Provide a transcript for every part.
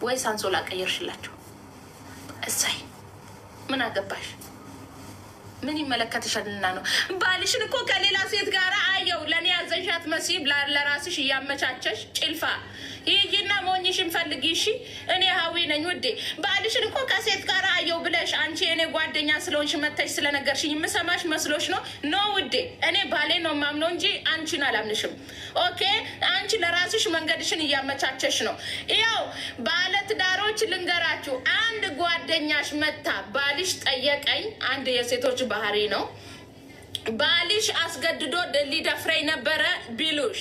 ወይስ አንሶላ ቀየርሽላቸው? እሰይ፣ ምን አገባሽ? ምን ይመለከትሻልና ነው? ባልሽን እኮ ከሌላ ሴት ጋር አየው። ለእኔ ያዘንሻት መሲብ ለራስሽ እያመቻቸሽ ጭልፋ ይይና ሞኝሽን ፈልጊ። እሺ፣ እኔ ሀዊ ነኝ ውዴ። ባልሽን እኮ ከሴት ጋር አየው ብለሽ አንቺ የእኔ ጓደኛ ስለሆንሽ መተሽ ስለነገርሽኝ የምሰማሽ መስሎሽ ነው? No ውዴ፣ እኔ ባሌ ነው የማምነው እንጂ አንቺን አላምንሽም። Okay፣ አንቺ ለራስሽ መንገድሽን እያመቻቸሽ ነው። ያው ባለትዳሮች ልንገራችሁ፣ አንድ ጓደኛሽ መታ ባልሽ ጠየቀኝ፣ አንድ የሴቶች ባህሪ ነው፣ ባልሽ አስገድዶ ሊደፍረኝ ነበረ ቢሉሽ፣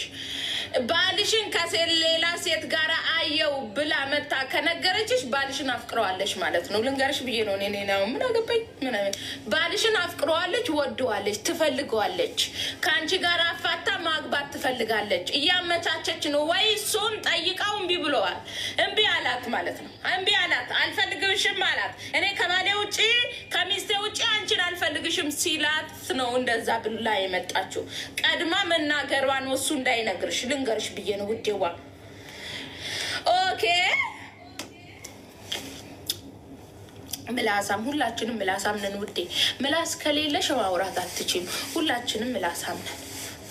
ባልሽን ከሌላ ሴት ጋር አየው ብላ መታ ከነገረችሽ ባልሽን አፍቅረዋለች ማለት ነው። ልንገርሽ ብዬ ነው። እኔ ነው ምን አገባኝ? ምን ባልሽን አፍቅረዋለች፣ ወደዋለች፣ ትፈልገዋለች። ከአንቺ ጋር አፋታ ማግባት ትፈልጋለች። እያመቻቸች ነው። ወይ እሱን ጠይቃው እምቢ ብለዋል። እምቢ አላት ማለት ነው። እምቢ አላት፣ አልፈልግሽም አላት። እኔ ከባሌ ውጪ ከሚስቴ ውጪ አንቺን አልፈልግሽም ሲላት ነው እንደዛ ብላ የመጣችው። ቀድማ መናገሯን እሱ እንዳይነግርሽ ልንገርሽ ብዬ ነው ውዴዋ። Okay፣ ምላሳም፣ ሁላችንም ምላሳም ነን ውዴ። ምላስ ከሌለሽ ማውራት አትችይም። ሁላችንም ምላሳም ነን።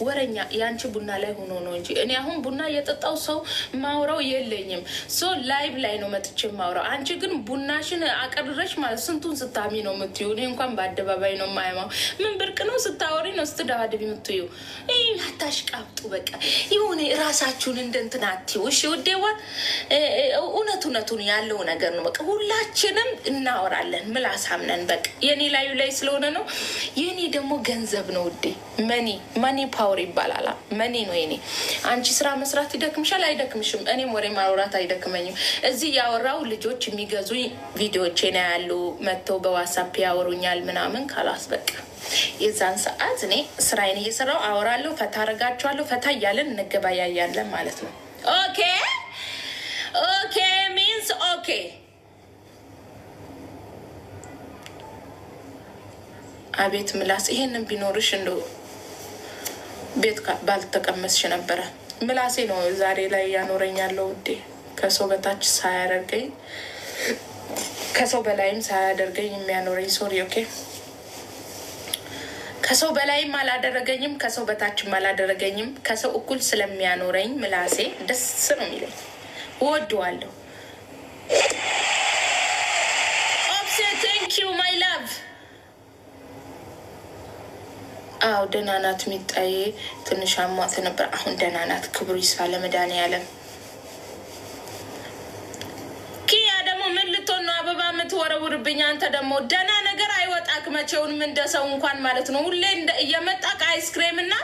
ወረኛ የአንቺ ቡና ላይ ሆኖ ነው እንጂ እኔ አሁን ቡና የጠጣው ሰው ማውራው የለኝም። So live ላይ ነው መጥቼ ማውራው። አንቺ ግን ቡናሽን አቀርረሽ ማለት ስንቱን ስታሚ ነው የምትዩ። እኔ እንኳን በአደባባይ ነው የማይማው። ምን ብርቅ ነው ስታወሪ ነው ስትደባደቢ የምትዩ። ይህ አታሽቃብጡ። በቃ የሆነ ራሳችሁን እንደ እንትን አትዩ። እሺ ውዴዋ፣ እውነት እውነቱን ያለው ነገር ነው። በቃ ሁላችንም እናወራለን፣ ምላሳም ነን። በቃ የኔ ላዩ ላይ ስለሆነ ነው። የኔ ደግሞ ገንዘብ ነው ውዴ። Money, money power ይባላል። Money ነው የኔ። አንቺ ስራ መስራት ይደክምሻል? አይደክምሽም። እኔም ወሬ ማውራት አይደክመኝም። እዚህ ያወራው ልጆች የሚገዙ ቪዲዮቼን ያሉ መጥተው በ WhatsApp ያወሩኛል ምናምን። خلاص በቃ የዛን ሰዓት እኔ ስራዬን እየሰራው አወራለሁ፣ ፈታ አረጋቸዋለሁ። ፈታ እያለን እንገበያያለን ማለት ነው። Okay, means okay። አቤት ምላስ! ይሄንን ቢኖርሽ እንደው ቤት ባልተቀመስሽ ነበረ። ምላሴ ነው ዛሬ ላይ ያኖረኛለው ውዴ። ከሰው በታች ሳያደርገኝ ከሰው በላይም ሳያደርገኝ የሚያኖረኝ፣ sorry, okay። ከሰው በላይም አላደረገኝም፣ ከሰው በታችም አላደረገኝም። ከሰው እኩል ስለሚያኖረኝ ምላሴ ደስ ነው የሚለኝ፣ እወደዋለሁ። ኦፕሴ፣ thank you, my love። አዎ፣ ደህና ናት ሚጣዬ። ትንሽ አሟት ነበር፣ አሁን ደህና ናት። ክብሩ ይስፋ ለመድኃኒዓለም። ኪያ ደግሞ ምን ልትሆን ነው አበባ የምትወረውርብኝ? አንተ ደግሞ ደህና ነገር አይወጣክ መቼውንም እንደ ሰው እንኳን ማለት ነው። ሁሌ እየመጣክ አይስክሬም እና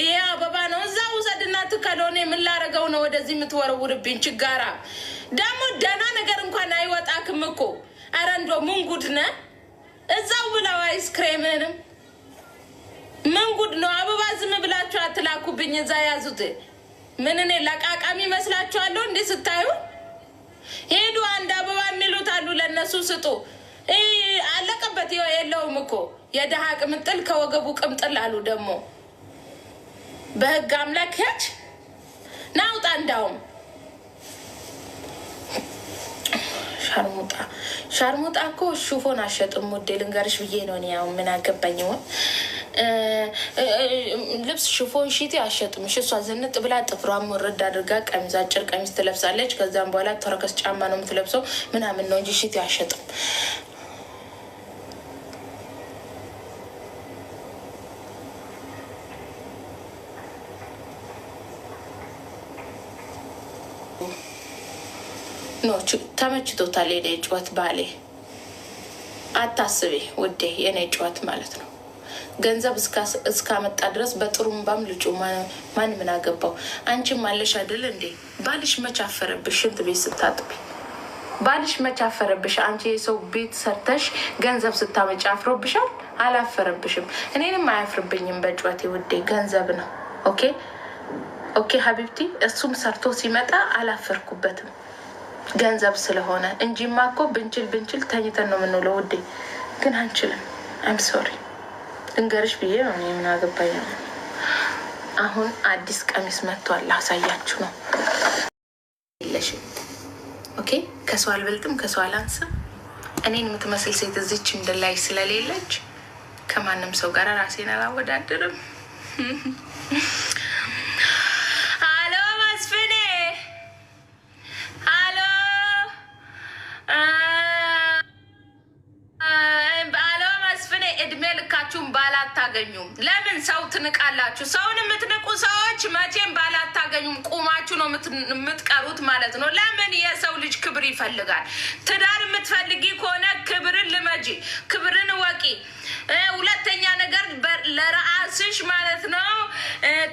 ይሄ አበባ ነው። እዛ ውሰድና ትከለሆነ ምን ላረገው ነው ወደዚህ የምትወረውርብኝ? ችጋራ ደግሞ ደህና ነገር እንኳን አይወጣክም እኮ። ኧረ እንደው ምን ጉድ ነህ? እዛው ብላው አይስክሬምህንም። ምን ጉድ ነው? አበባ ዝም ብላችሁ አትላኩብኝ። እዛ ያዙት። ምን እኔ ለቃቃሚ ይመስላችኋለሁ? እንዲህ ስታዩ ሄዱ። አንድ አበባ የሚሉት አሉ፣ ለእነሱ ስጡ። አለቀበት። የለውም እኮ፣ የድሃ ቅምጥል ከወገቡ ቅምጥል አሉ ደግሞ። በህግ አምላክ ያች ናውጣ። እንዳውም ሻርሙጣ፣ ሻርሙጣ እኮ ሹፎን አሸጥም ውዴ፣ ልንገርሽ ብዬ ነው። እኔ ያው ምን አገባኝ። ልብስ ሽፎን ሺቲ አሸጥም። እሺ፣ እሷ ዝንጥ ብላ ጥፍሯን ወረድ አድርጋ ቀሚስ፣ አጭር ቀሚስ ትለብሳለች። ከዛም በኋላ ተረከዝ ጫማ ነው የምትለብሰው ምናምን ነው እንጂ ሺቲ አሸጥም። No፣ ተመችቶታል። የኔ ጩኸት ባሌ፣ አታስቢ ውዴ፣ የኔ ጩኸት ማለት ነው። ገንዘብ እስካመጣ ድረስ በጥሩምባም ልጩ፣ ማን ምን አገባው? አንቺም አለሽ አይደል እንዴ? ባልሽ መች አፈረብሽ? ሽንት ቤት ስታጥቢ ባልሽ መች አፈረብሽ? አንቺ የሰው ቤት ሰርተሽ ገንዘብ ስታመጪ አፍሮብሻል? አላፈረብሽም። እኔንም አያፍርብኝም በጩኸቴ ውዴ፣ ገንዘብ ነው። Okay, حبيبتي። እሱም ሰርቶ ሲመጣ አላፈርኩበትም ገንዘብ ስለሆነ እንጂማ እኮ ብንችል ብንችል ተኝተን ነው የምንውለው ውዴ፣ ግን አንችልም። I'm sorry፣ ልንገርሽ ብዬ ነው። እኔ ምን አገባኝ ነው። አሁን አዲስ ቀሚስ መጥቷል፣ ላሳያችሁ ነው። የለሽም። Okay፣ ከሰው አልበልጥም፣ ከሰው አላንስም። እኔን የምትመስል ሴት እዚች ምድር ላይ ስለሌለች ከማንም ሰው ጋር ራሴን አላወዳድርም። አሎ መስፍኔ፣ አሎ አሎ መስፍኔ፣ እድሜ ልካችሁን ባል አታገኙም። ለምን ሰው ትንቃላችሁ? ሰውን የምትንቁ ሰዎች መቼም ባል አታገኙም። ቁማችሁ ነው የምትቀሩት ማለት ነው። ለምን የሰው ልጅ ክብር ይፈልጋል። ትዳር የምትፈልጊ ከሆነ ክብርን ልመጂ፣ ክብርን እወቂ። ሁለተኛ ነገር ለራስሽ ማለት ነው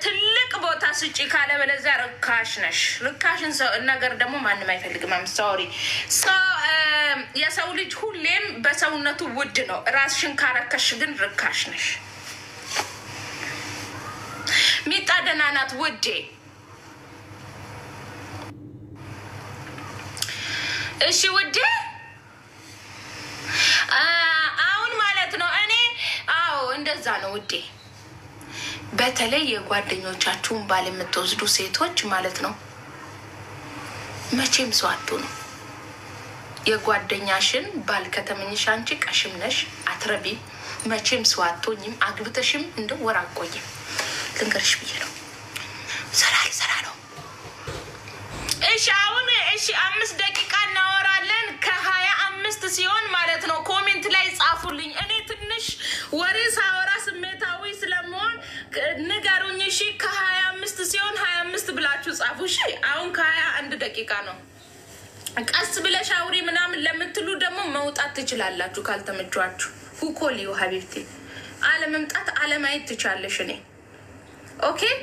ትልቅ ቦታ ስጪ። ካለበለዚያ ርካሽ ነሽ። ርካሽን ነገር ደግሞ ማንም አይፈልግም። I'm sorry። የሰው ልጅ ሁሌም በሰውነቱ ውድ ነው። ራስሽን ካረከሽ ግን ርካሽ ነሽ። ሚጣ ደህና ናት ውዴ። እሺ ውዴ፣ አሁን ማለት ነው እኔ አዎ እንደዛ ነው ውዴ። በተለይ የጓደኞቻችሁን ባል የምትወስዱ ሴቶች ማለት ነው መቼም ሰው አትሆኑ። የጓደኛሽን ባል ከተመኝሽ አንቺ ቀሽም ነሽ፣ አትረቢም። መቼም ሰው አትሆኝም። አግብተሽም እንደው ወር አትቆይም። ልንገርሽ ብዬ ነው። ስራ ልሰራ ነው። እሺ አሁን እሺ፣ 5 ደቂቃ እናወራለን። ከ25 ሲሆን ማለት ነው comment ላይ ጻፉልኝ። እኔ ትንሽ ወሬ ሳወራ ስሜታዊ ስለመሆን ንገሩኝ። እሺ ከ25 ሲሆን 25 ብላችሁ ጻፉ። እሺ አሁን ከ21 ደቂቃ ነው። ቀስ ብለሽ አውሪ ምናምን ለምትሉ ደግሞ መውጣት ትችላላችሁ ካልተመቿችሁ። Who call you حبيبتي አለመምጣት አለማየት ትቻለሽ። እኔ okay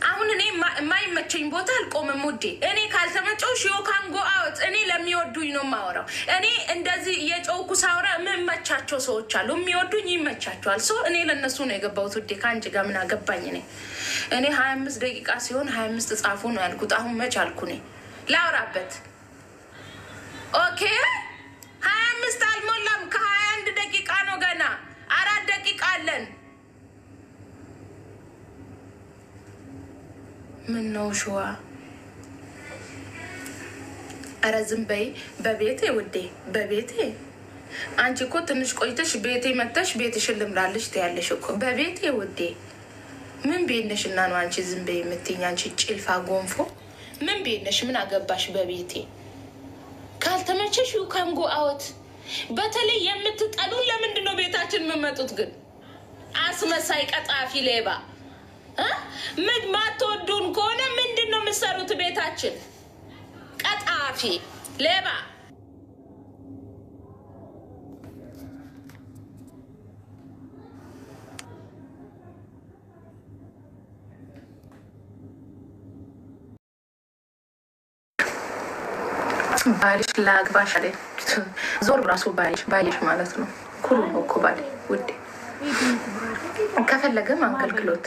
አሁን እኔ የማይመቸኝ ቦታ አልቆምም ውዴ። እኔ ካልተመቸውሽ you can go out። እኔ ለሚወዱኝ ነው የማወራው። እኔ እንደዚህ እየጮኩ ሳወራ የምመቻቸው ሰዎች አሉ። የሚወዱኝ ይመቻቸዋል። So እኔ ለእነሱ ነው የገባሁት ውዴ። ከአንቺ ጋር ምን አገባኝ? እኔ 25 ደቂቃ ሲሆን 25 ጻፉ ነው ያልኩት። አሁን መች አልኩ እኔ ላውራበት። Okay 25 አልሞላም። ከ21 ደቂቃ ነው ገና 4 ደቂቃ አለን። ምን ነው ሸዋ? ኧረ ዝም በይ። በቤቴ ውዴ፣ በቤቴ አንቺ እኮ ትንሽ ቆይተሽ ቤቴ መተሽ ቤትሽን ልምራልሽ ትያለሽ እኮ። በቤቴ ውዴ፣ ምን ቤት ነሽ እና ነው አንቺ ዝም በይ የምትይኝ? አንቺ ጭልፋ ጎንፎ ምን ቤት ነሽ? ምን አገባሽ በቤቴ? ካልተመቸሽ you can go out። በተለይ የምትጠሉን ለምንድን ነው ቤታችን የምመጡት ግን? አስመሳይ ቀጣፊ ሌባ እ ምን ማትወዱን ከሆነ ምንድን ነው የምትሰሩት ቤታችን? ቀጣፊ ሌባ። ባልሽ ለአግባሽ አለ ዞር ራሱ ባልሽ ባልሽ ማለት ነው። ኩሩ ነው እኮ ባሌ ውዴ። ከፈለገም አገልግሎት